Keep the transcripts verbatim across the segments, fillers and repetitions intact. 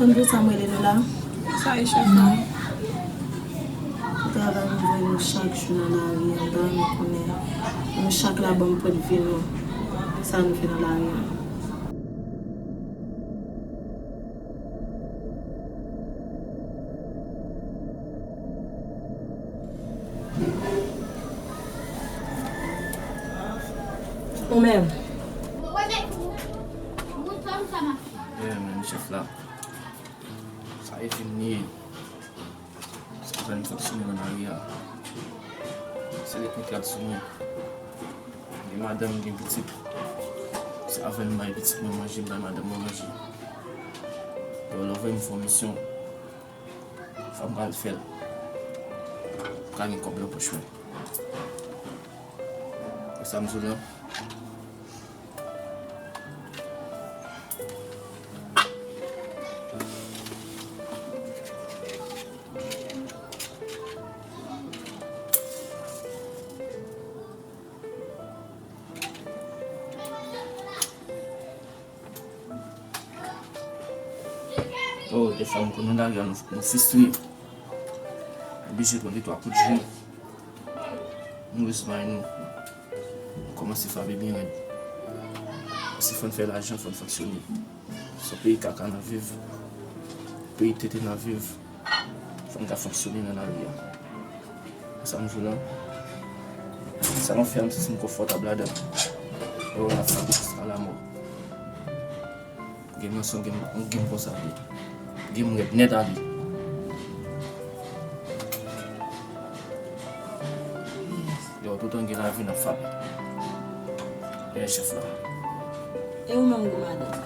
Konn pou sa m rele nou la? Sa e chèf la. Pou travay m voye nou chak jou nan lari a, m ta renmen konnen nou chak la ban m pwennvi nou, sa nou fè nan lari a. Ou menm? Yeah, man, chèf la. Sa e fim li ye. Se avè l m fonksyone nan lari a. Se repete l sou mwen. Gen madanm, gen pitit. Se avè l m bay pitit mwen manje, m bay madanm mwen manje. Yo, lè w voye m fè yon misyon, fò m pral fè l. Ka gen kòb nan pòch mwen. E sa m di w la. Oh, defwa m konn nan lari a, nou, nou fistri. Oblije pran de twa kout jou. Nou res bay nou. Nou kòmanse frape byen rèd. Paske fò n fè lajan, fò n fonksyone. Se yon peyi kaka n ap viv. Peyi tete n ap viv. Fò n ka fonksyone nan lari a. Sa m di w la. Sa m ap fè a, m santi m konfòtab ladan. Oh, n ap frape jiska lamò. Game nan se yon game, yon game konsa li. Game rèd nèt ale. Yo, toutan gen lavi, n ap frape. Lè chèf la. E ou menm, gwo madanm?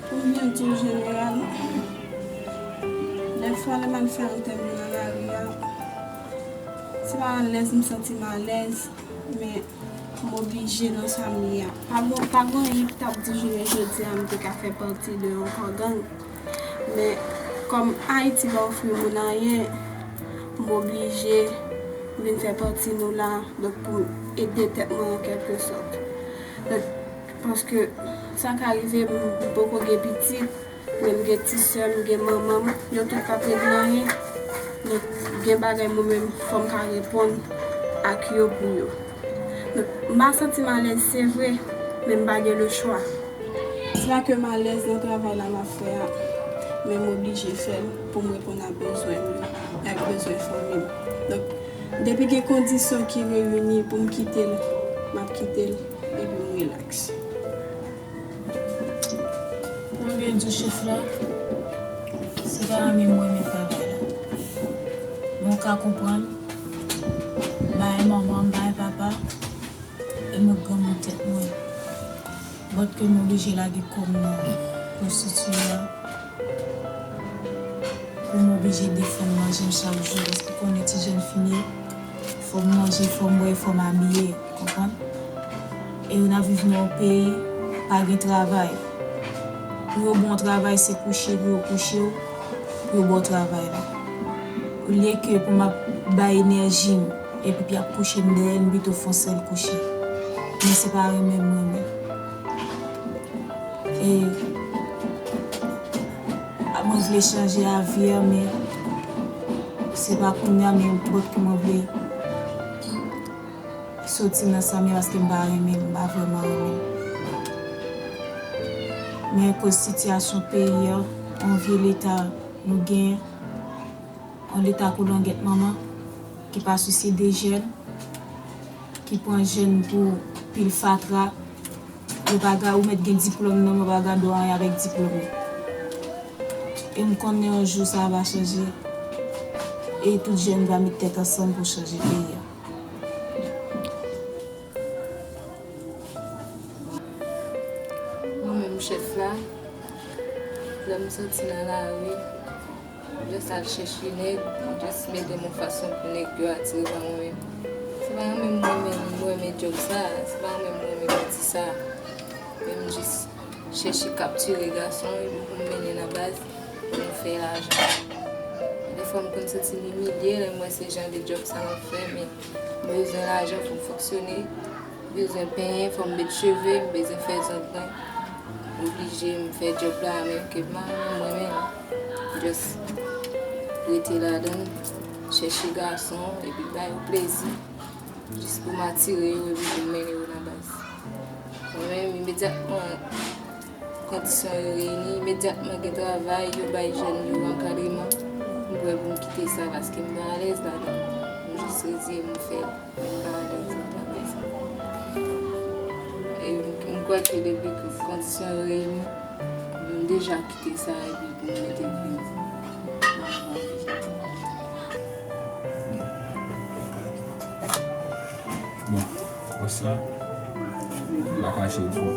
Pou m byen di w, jeneral, dèfwa lè m al fè entèvyou nan lari a, se pa alèz m santi m alèz, men m oblije nan sa m ye a. Pa gon, pa gon anyen ki t ap di jounen jodi a m te ka fè pati de yon kò gang. Men, kòm Ayiti pa ofri moun anyen, m oblije vin fè pati nou la, donk pou m ede tèt mwen an kèlkesòt. Donk, paske sa ka rive, m m poko gen pitit, men m gen ti sè m, m gen manman m, yo tout p ap regle anyen. Donk, gen bagay mwen menm, fò m ka reponn ak yo pou yo. Donk, m pa santi m alèz, se vre, men m pa gen lechwa. Se pa ke m alèz nan travay la m ap fè a, men m oblije fè l pou m reponn a bezwen m yo, ak bezwen fanmi m. Donk, depi gen kondisyon ki reyini pou m kite l, m ap kite l, epi m rilaks. Pou m byen di w, chèf la, se pa renmen m renmen travay la. Men w ka konprann, bay manman m, bay papa, e mwen granmoun tèt mwen. But ke m oblije lage kò m nan pwostiti a. Pou m oblije defann manje m chak jou, paske w konnen ti jèn fi m ye, fò m manje, fò m bwè, fò m abiye, konprann? E nou ap viv nan yon peyi, pa gen travay. Pou yo ba w travay, se kouche pou yo kouche w, pou yo ba w travay la. Olye ke pou m ap bay enèji m, epi pou y ap kouche m dèyè, m pito fè yon sèl kouche. Men se pa renmen m renmen. E, a, mwen vle chanje avi a, men se pa kounye a, men but ke mwen vle soti nan sa m ye, paske m pa renmen l, m pa vrèman renmen l. Men akoz sitiyasyon peyi a, yon vye leta nou gen, yon leta koulangèt manman, ki pa sousye de jèn, ki pran jèn pou pil fatra. Yo pa ga-, ou mèt gen diplòm nan men, yo pa gade w anyen avèk diplòm ou. E m konnen yon jou sa va chanje. E tout jèn va met tèt ansanm pou chanje peyi a. Mwen menm chèf la, lè m soti nan lari, m just al chèche nèg, m just mete m yon fason pou nèg yo atire pa mwen menm. Se pa renmen m renmen, m renmen djòb sa, se pa renmen m renmen meti sa. Men m jis chèche kaptire gason epi pou m mennen nan baz pou m fè lajan. Defwa m konn santi m imilye lè m wè se jan de djòb sa m ap fè, men m bezwen lajan pou m fonksyone, m bezwen penyen, fò m met cheve, m bezwen fè zong mwen. Oblije m fè djòb la, men ke m pa renmen, mwen menm. Just rete ladan l, chèche gason, epi ba yo plezi. Jis pou m atire yo, epi pou m mennen yo nan baz. Mwen menm, imedyatman kondisyon yo reyini, imedyatman gen travay, yo bay jèn yo ankadreman, m prè pou m kite sa, paske m pa alèz ladan l. M jis reziye m fè l. Mwen pa alèz nan bagay sa. E m kwè ke depi ke kondisyon yo reyini, m deja kite sa epi pou m mete vi m nan avan. Bon, pòs la, m pa kache di w,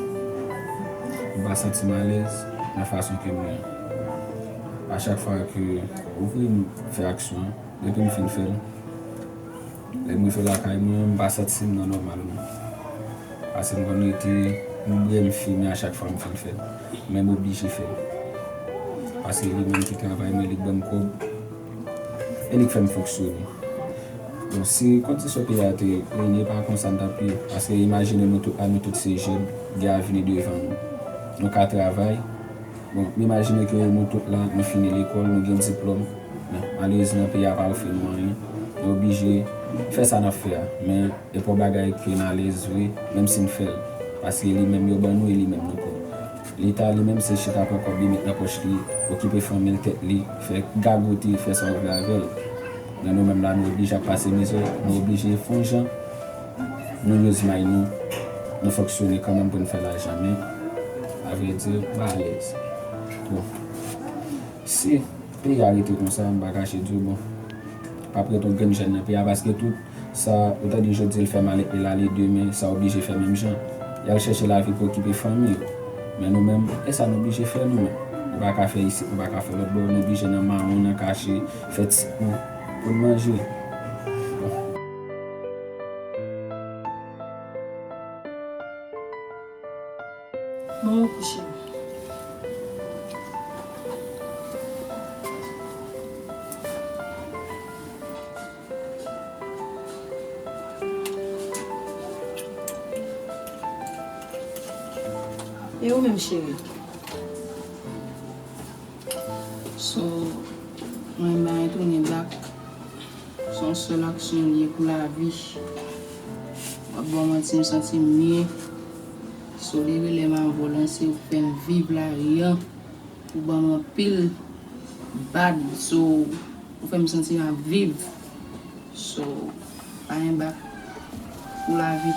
m pa santi m alèz nan fason ke m ye. A chak fwa ke ou vle m fè aksyon an, depi m fin fè l, lè m rive lakay mwen, m pa santi m nan nòmal non. Paske m konn rete, m byen m fimen a chak fwa m fin fè l. Men m oblije fè l. Paske li menm ki travay mwen, li k ban m kòb. E li k fè m fonksyone. Bon, si kondisyon peyi a te reyini, e pa konsa n t ap ye. Paske imajine nou tout la, nou tout se jèn, gen avni devan nou. Nou ka travay, Bon, m imajine ke nou tout la, nou fini lekòl, nou gen diplòm. Men, malerezman, peyi a pa ofri nou anyen. Nou oblije fè sa n ap fè a. Men, e pa yon bagay ke n alèz vre, menm si n fè l. Paske li menm yo ban nou e li menm nou pran. Leta li menm se chita pran kòb li met nan pòch li, okipe fanmi l, tèt li, fè gagote, fè sa w vle avè l. Men nou menm la, nou oblije ap pase mizè, nou oblije fè yon jan, nou use may nou, nou fonksyone kanmenm pou n fè lajan, men, avrèdi, m pa alèz. Bon, si peyi a rete konsa, m pa kache di w, bon, p ap ret yon grenn jèn nan peyi a, paske tout sa, ou tande jodi l fè malèt li l ale, demen, sa oblije fè menm jan. Y al chèche lavi pou okipe fanmi yo. Men nou menm, e sa n oblije fè nou menm. Nou pa ka fè isit, nou pa ka fè lòt bò, nou oblije nan mawon, nan kache, fè ti kou pou n manje. Bon, kouche. E ou menm, cheri? So, mwen, mwen retounen bak. Se yon sèl aksyon li ye pou lavi. W ap ban m manti, m santi m byen. So, li rele m avè w, lanse w fè m viv lari an. Ou ban m anpil bad, so, ou fè m santi m ap viv. So, pa gen bak pou lavi.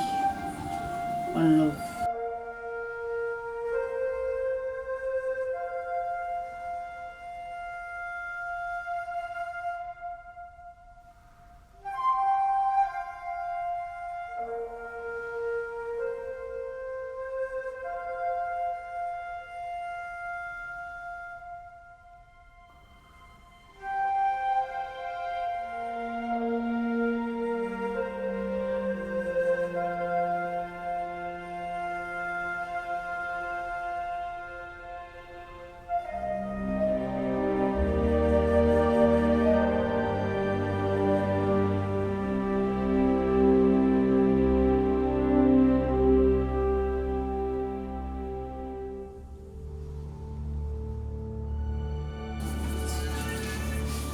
One love.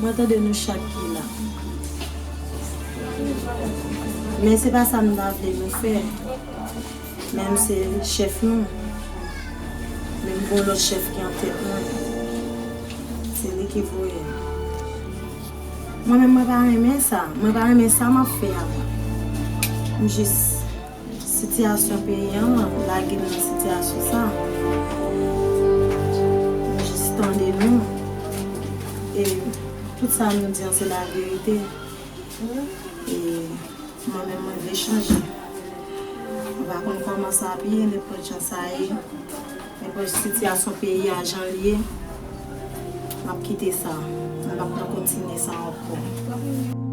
Mwen tande nou chak ki la. Men se pa sa m ta vle nou fè. Men m se chèf nou. Men m gon lòt chèf ki an tèt mwen. Se li ki voye m. Mwen menm, mwen pa renmen sa. Mwen pa renmen sa m ap fè a. M jis Sitiyasyon peyi an lage n nan sitiyasyon sa. Nou jis tande nou. E tout sa nou di an se laverite. E mwen menm, mwen vle chanje. Mwen pa konn kòman sa ap ye, nenpòt jan sa ye. Nenpòt sitiyasyon peyi a jan l ye, m ap kite sa. M p ap kontinye sa ankò.